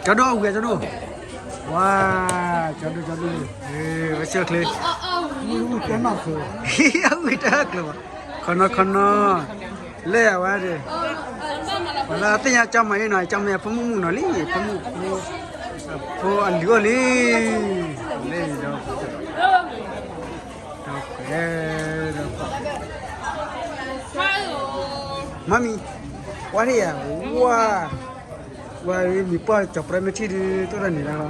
ကၠီဒိၣ်အဝံၤကၠီဒိၣ်, ဝါ, ကၠီဒိၣ်ကၠီဒိၣ်, ဝဲဆၢချ့, အဝံၤတၢ်ကျိၤဘၣ်, ခီနီခီနီ, လဲၣ်အဝဲဒၣ်, ပှၤလၢသ့ၣ်ညါကၠီမၤအံၤနီၤ ကၠီမၤအဖိမုၣ်မုၣ်နီၤလံ ဖိမုၣ်ဖိ, ဖိအလံၤအိၣ်လံ, လဲၣ်ဒီး, ဒီး, ဒီး, မၤမံၤ, ဝါထံၣ်ယၤ, ဝါ, ဝါမံၤပှၢ်ကၠီၤပြဲမ့ၢ်ထံၣ်ဒုး တိၢ်တၢ်န့ၣ်လီၤ မၤအ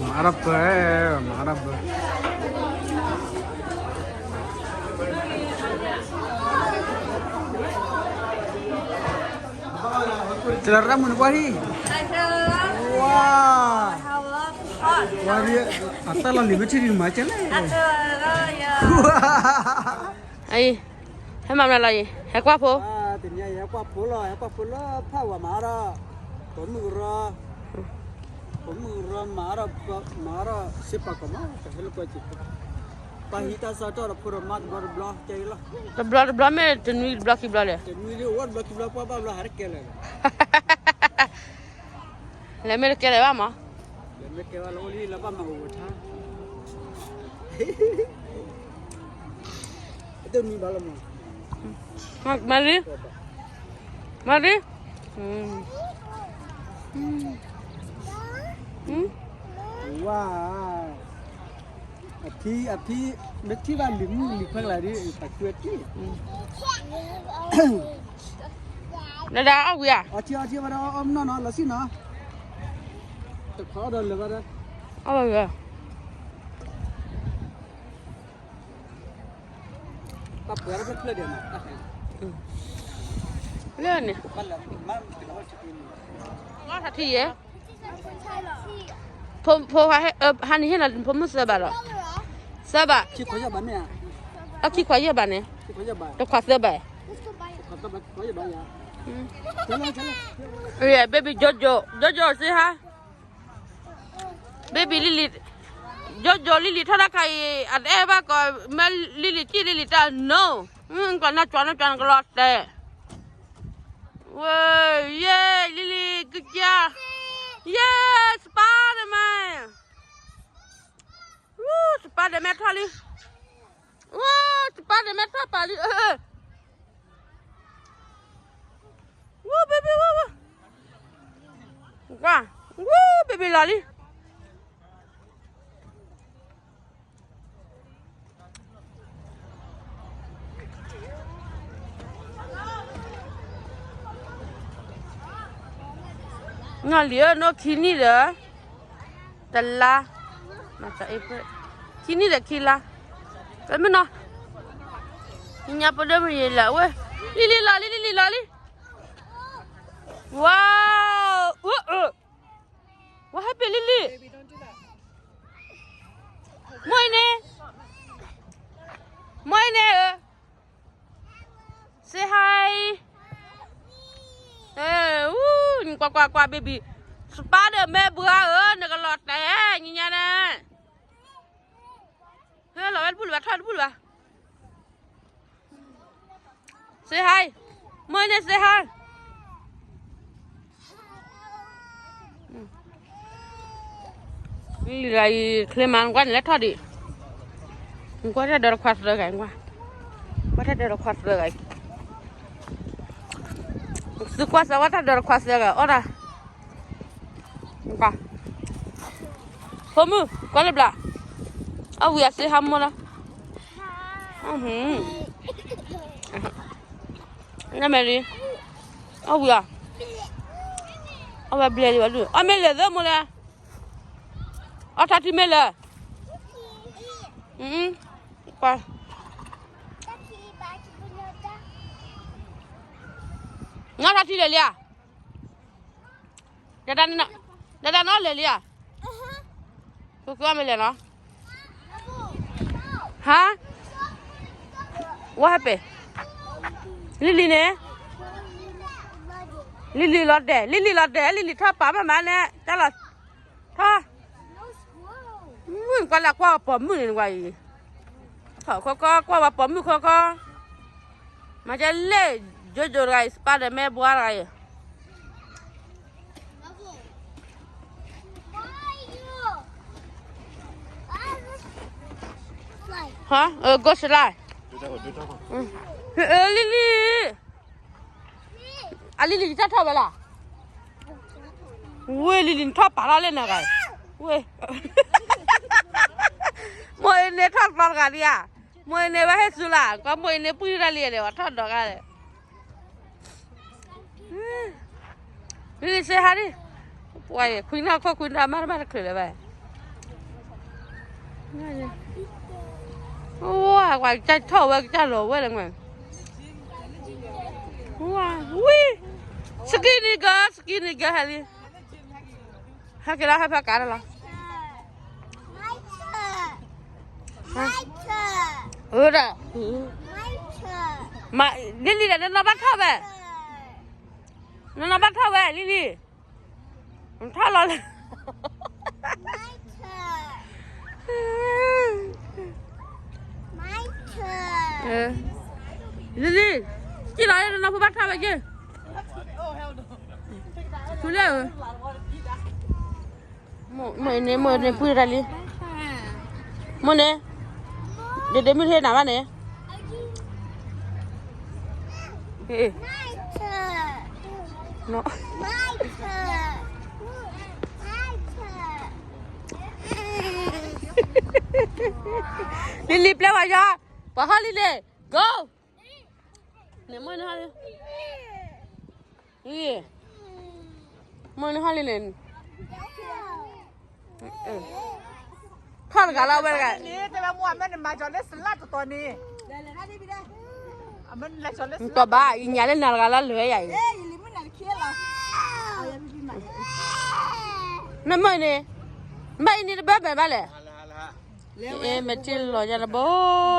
ါထီၣ်ပၢ, မၤအါထီၣ်ပၢ, တရၣ်မုၣ်နကွၢ်ဒံး, ဝါ, ဝါဒံး, အတၢ်လီၤလံၤမ့ၢ်ထံၣ်ဒုးမၤကဲလဲၣ်, ဝါ ဟဲမၤမနုၤလီၤအံၤ ဟဲကွၢ်ဖိ, တနံၤအံၤဟဲကွၢ်ဖိလီၤ ဟဲကွၢ်ဖိလၢဖးဝဲမၤအါထီၣ်, ပိာ်မုၣ်ကရၢ, ပိာ်မုၣ်ကရၢမၤအါထီၣ်, မၤအါထီၣ်စ့ပာ်ကီၤမး တဟဲလၢကွၢ်က့ၤ, ပှၤဟံးတၢ်စးထီၣ်ဒီးဖိဒီးမါတဘျီတဘျီကဲအံၤလီၤ, တဘျီတဘျီမ့ၢ်တနွံတဘျီခံဘျီလဲၣ်, တနွံဒ်အိၣ်တဘျီခံဘျီပှၢ်ဘၣ်ဘျီဟးတကဲလၢာ်လီၤ လဲၤမ့ၢ်တကဲလၢာ်ဘၣ်မး, လဲၤမ့ၢ်ကဲဘၣ်လၢအိၣ်လံလၢဘၣ်မၤအိၣ်ဝဲထါ, တနွံဘၣ်လီၤမး, မၤရံ, မၤရံ, ဝါ, အဖံ, အဖံ, မ့ၢ်ထံၣ်ဘၣ်လံၤမုၣ်လံၤခွဲကလါဒ် ပှၤကွဲတံၢ် နဒါအီၣ်ဝံၤဧါ, အီထံအီထံဘၣ်ဒီးအီၣ်မနီၢ်နီၤ လီၤဆံနီၤ, တခွါအီၣ်ဒီးလၢၤဘၣ်ဒီး, အီၣ်ဝံၤဧါ, တၢ်ပှဲၤတဖျၢၣ်ဖျၢၣ်ဒံးမး, လၢန့ၣ်, လီၤထီၣ်ထံယဲၢ်, ဖိ, ဖိ, ဟါန့ၣ်ဟ့ၣ်လီၤဖိမုၣ်သၢဘးလီၤ, သၢဘး, အခံခွါယဲၢ်ဘးန့ၣ်, တခွါသၢဘး, baby Jojo, Jojo say hi, baby Lily, Jojo Lily ထီၣ်တၢ်ခါအံၤ အတအဲၣ်ဘၣ်ကီး မ့ၢ် Lily စံၣ် Lily တၢ် no, ကီးနၢ်ကွၢ်နၢ်ကွၢ်နကလီၤတဲာ် ဝဲ, ယဲ, Lily ကစၢ်, ယဲ, Spiderman, ဝူ, Spiderman ထီၣ်လံ, ဝူ, Spiderman ထီၣ်ပာ်လံ, အၢ, ဝူ, baby ဝူ, ဝူ, ဝူ, baby လီၤလံ. နီၢ်လံၤဧၢ နီၢ်ခံနံၣ်ဒီး တလါ, ခံနံၣ်ဒီးခံလါ, ပမ့ၢ်နီၤ, ညါပဒိၣ်မုၢ်ယံၤလၢဝဲ, လံၤလံၤလီၤလံ လံၤလံၤလီၤလံ, ဝါ, အၢ, အၢ What happened, Lily? Morning. Morning. Say hi. ကွၢ် ကွၢ် ကွၢ် baby. Spiderman ဘှါဧၢ နကလီၤတဲာ် ညါညါန့ၣ်. ဟဲလီၤဝဲတဘူၣ်လၢၤဘၣ် ထီၣ်တဘူၣ်လၢၤဘၣ်. Say hi. Morning, say hi. လံၤလံၤလီၤအံၤ ချ့မး နကွၢ်န့ၣ် လဲၤထီၣ်ဒံး, နကွၢ်တၢ်ဒီးတခွါသၢဂၤ, နကွၢ်, ကွၢ်တၢ်ဒီးတခွါသၢဂၤအံၤ, သုကွၢ်စၢၤဝဲတၢ်ဒီးတခွါသၢဂၤ အီၣ်တၢ် ဖိမုၣ် ကွၢ်လၢဘျး, အီၣ်ဝံၤအစ့ဟါမီၢ်လီၤ, နမဲာ်လံ, အီၣ်ဝံၤဧါ, အီၣ်ဝဲဘျဲလံဝဲဒုး အီၣ်မ့ၢ်လဲၤသၢမိၢ်လဲၣ်, အီၣ်ထီၣ်ထံမ့ၢ်လဲၣ်, ကွၢ်, နအီၣ်ထီၣ်ထံလဲၤလံဧါ. ဒၣ်ဒၣ်, ဒၣ်ဒၣ်နီၢ်လဲၤလံဧါ, ကကွၢ်မ့ၢ်လဲၤနီၤ, ဟါ, what happened, လံၤလံၤန့ၣ်, လံၤလံၤလီၤဒဲး, လံၤလံၤလီၤဒဲး, လံၤလံၤထီၣ်ပာ်မးမးန့ၣ်, တၢ်လီၤ, ထီၣ်, ဝူၣ် ကွၢ်လၢကွၢ်ဝဲပိာ်မုၣ်န့ၣ်နကွၢ်အံၤ, ထီၣ်ခီခီ ကွၢ်ဝဲပိာ်မုၣ်ခီခီ, မၤကဲလၢ ယိယိတဂၤအံၤ Spider-Man ဘှါတဂၤအံၤ, ဟါ, အၢ go slide, အၢ လံၤလံၤ အလံၤလံၤ ယတၢ်ထီၣ်ဝဲလီၤ, ဝ့ၢ်လံၤလံၤ နထီၣ်ပာ်ထီၣ်လၢနဂၤ, ဝ့ၢ်, မိၢ်အံၤန့ၣ်ထီၣ်ကျီတဂၤဒံးဧါ, မိၢ်အံၤန့ၣ်ဝဲဟဲစူၤလၢ် ကွၢ်မိၢ်အံၤန့ၣ်ပှံၢ်တၢ်လံဒီး ပှၤထီၣ်ဒီးဂၤဒီး လံၤလံၤ စ့ဟါဒံး, ပှၤခွံနၢ်ခိၣ်ခွံနၢ်မါတမါတချုးလၢၤဘၣ်, ဝါ ပှၤကၢ်ထီၣ်ဝဲကစၢ်လီၤဝဲလၢမ့ၢ်, ဝါ ဝံ, skinny girl, skinny girl ဟဲလံ, ဟဲက့ၤလီၤ ဟဲဖဲကးလီၤ အၢဒီး, လံၤလံၤဒီး နနီၢ်ဘၣ်ထီၣ်ဝဲ, နနီၢ်ဘၣ်ထီၣ်ဝဲ လံၤလံၤ, နထီၣ်လီၤလၢ လံၤလံၤ, က့ၤလီၤ နနီၢ်ဖိဘၣ်ထီၣ်ဝဲက့ၤ, ထူလၢ မိၢ်န့ၣ် မိၢ်န့ၣ်ပှံၢ်တၢ်လံ, မိၢ်န့ၣ်, ဒ့ဒ့မုၢ်ဟ့ၣ်နၤဘၣ်န့ၣ်, လံၤလံၤ ပျဲဝဲယီၤ, ပှၤဟီၣ်လံၤလံၤ, go, န့ၣ်မိၢ်န့ၣ်ဟီၣ်လံၤ မ့ၢ်နဟီၣ်လံန့ၣ်, ထီၣ်တဂၤလၢအဝဲတဂၤ, တဲဝဲမိၢ်အမ့ၢ်နမၤကၠီၤလၢစလၢ်တတီၤန့ၣ်, နကီၢ်ဘၣ် ယညါလၢနၤတဂၤလၢလွဲယၤအံၤ, နမ့ၢ်န့ၣ်, ဘၣ်အံၤန့ၣ်တဘၣ်ဘၣ်ဘၣ်လဲၣ်. အဲ မဲာ်ထံလီၤယၤတဘိ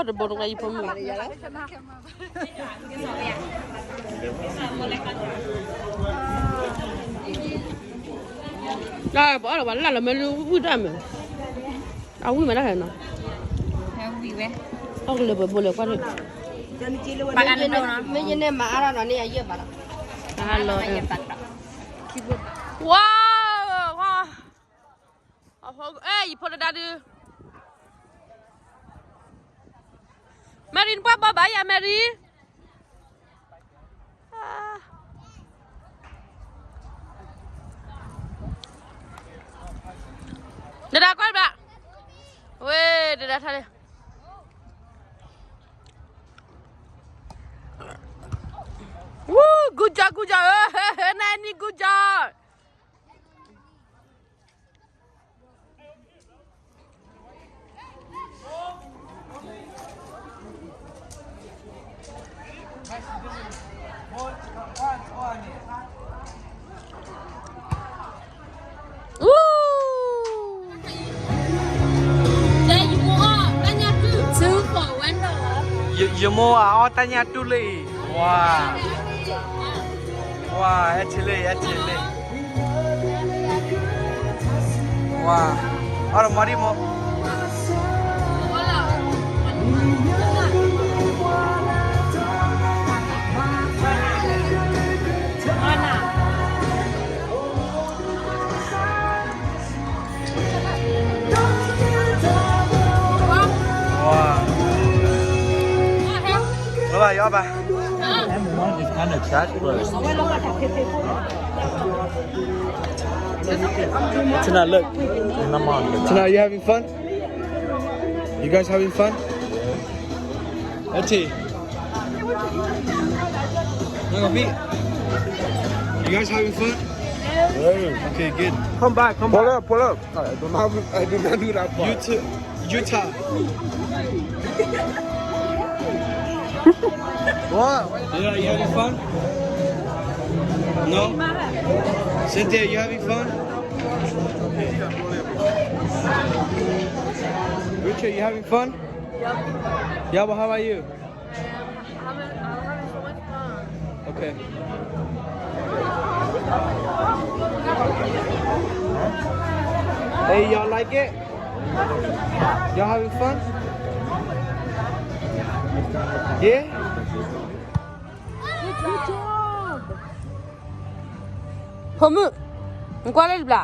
တဘိတဝဲယဖိမုၣ်, ပအီၣ်လီၤပှၤလၢ်လီၤမ့ၢ်လၢဝံၣ်တၢ်မ့ၢ်, အဝံၣ်မးတၢ်ခဲနီၤ, အီၣ်ကလၢၤပှဲၤဘိလဲၣ်ကွၢ်, မ့ၢ်ယန့ၣ်မၤအါထီၣ်နီၤန့ၣ် အယဲၢ်ဘၣ်လီၤ, ဝါ အဲ ယဖိတဒါဒုး, မဲရံ နပှၢ်ဘီဘၣ်ယၤ မဲရံ, တဒါကွၢ်ဘၣ်, ဝဲ တဒါထါလံ, ဝူ good job good job, နနံ good job. Two for one dollar. ယမိၢ်အီၣ်တၢ်ညၣ်တူၢ်လၢအံၤ, ဝါ, ဝါ အဲၣ်ထံလၢအံၤ အဲၣ်ထံလၢအံၤ, ဝါ, အီၣ်တမီၤဒံးမိၢ်. Bye bye, y'all. Bye. Everyone is kind of chat first. Tonight, look. Tonight, you having fun? You guys having fun? Eti. Look at me. You guys having fun? Hey. Okay, good. Come back, come back. Pull up, pull up. I do not, I do not do that part. You too. Utah. What? Yeah, you having fun? No? Cynthia, you having fun? Richard, you having fun? Yep. Yeah, but how about you? I'm having, I'm having so much fun. Okay. Hey, y'all like it? Y'all having fun? Yeah? Good job. ဖိမုၣ်, နကွၢ်လၢတဘျီ,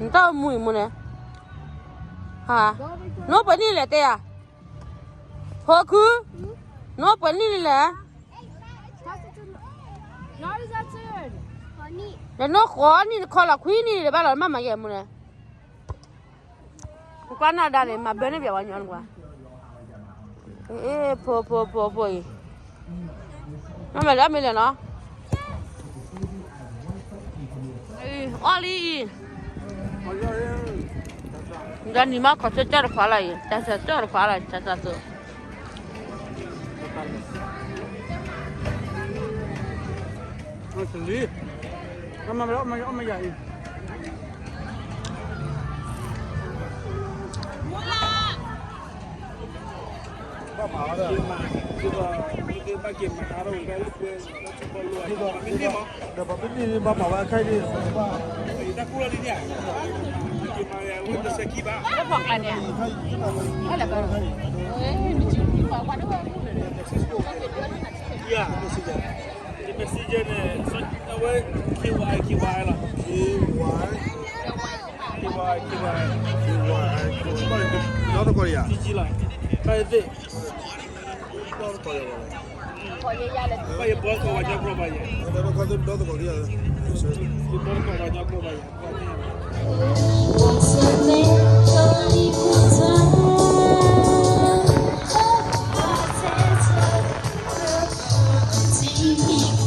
နတၢ်အိၣ်မူအံၤမူန့ၣ်, ဟါ, နအိၣ်ပှဲၤနံၣ်လဲၣ်တဲယၤ, ဖိခု, နအိၣ်ပှဲၤနံၣ်လဲၣ်, ဒီးနအိၣ်ဃိးနံၣ်တခီလီၤ ခွံနံၣ်ဒီးဘၣ်လီၤ နဘၣ်မၤယဲၢ်မူန့ၣ် နကွၢ်နၢ်ဒါန့ၣ် မၤဘၢန့ၢ်ပှၤဝဲညီနကွၢ်, အ့ ဖိဖိဖိဖိအံၤ, မ့ၢ်လၢအမ့ၢ်လဲၣ်နီၤ, အီၣ်လံအံၤ, ဒီးနံၤမးခီၣ်ဆၢကၠီတခွါလီၤအံၤ တၢ်ဆၢကၠီတခွါလီၤ တၢ်ဆၢသိး လံ, အမၤမၤအီၣ်မၤယၤအံၤ ဒီးပှၤပနံၣ်ဘၣ်မၤဝဲအခါအံၤန့ၣ်, ယၤ, တမ့ၢ်စံယဲန့ၣ်, အဝဲ K Y K Y လီၤ, K Y, K Y, K Y, ဒီသကိးယၤ, ဖဲသ့ၣ် ဘၣ်ယဘီသကိးပှၤညီကျိာ်ဘၣ်ယဲ, ယဘီသကိးပှၤညီကျိာ်ဘၣ်ယဲ, လၢအမ့ၢ်ယ့ၣ်ၡူး လၢဖးထီဂီၤကျ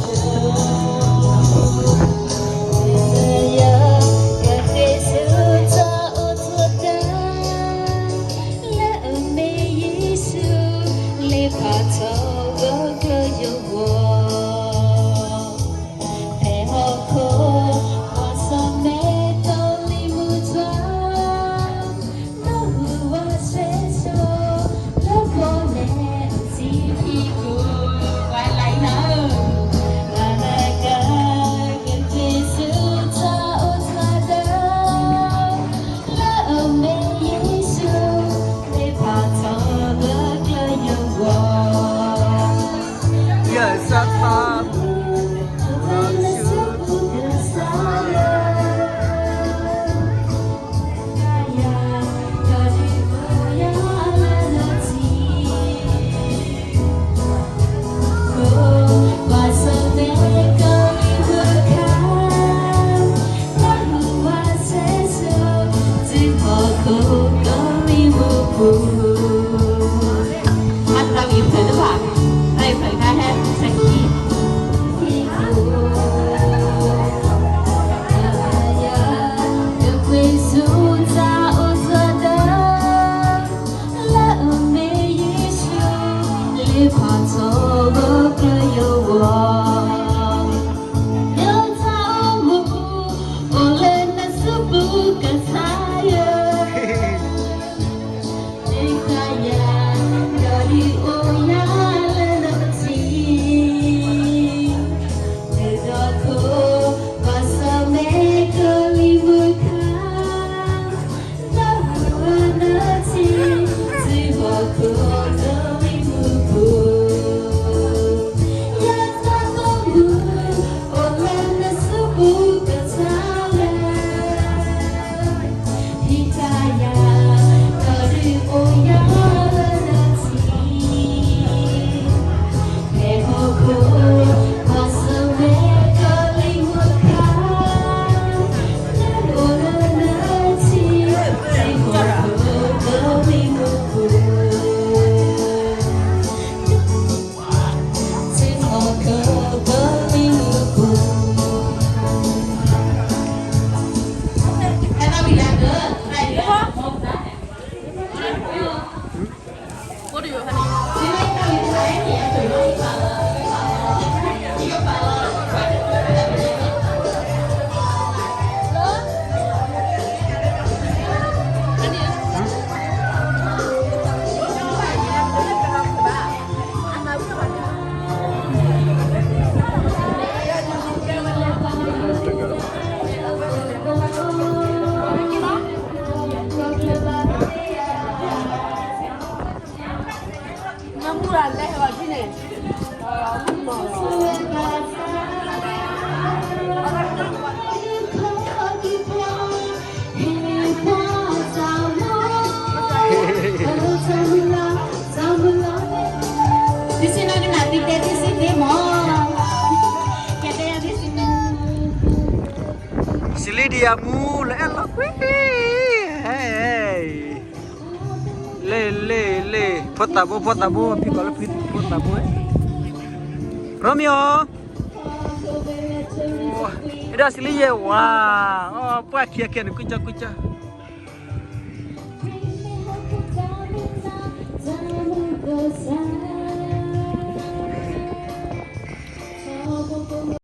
ိယဂီၢ်, ဖဲဟီၣ်ခိၣ် ပှၤစီၤမဲာ်တီလံၤမုၢ်တွၤ, ဒီး တံၤအမူလၢအဲၣ်လီၤကွံ, လ့ၢ်လ့ၢ်လ့ၢ် ဖိသၣ်ဘိ ဖိသၣ်ဘိ ဖံကီးလၢဖံဖိသၣ်ဘိ, ရိမ့ၤအီၤ, အဲၣ်ဒိးစံးလံယဲဝါ, အပှၢ်ခံခဲန့ၣ် ကွံကၠီကွံကၠီ,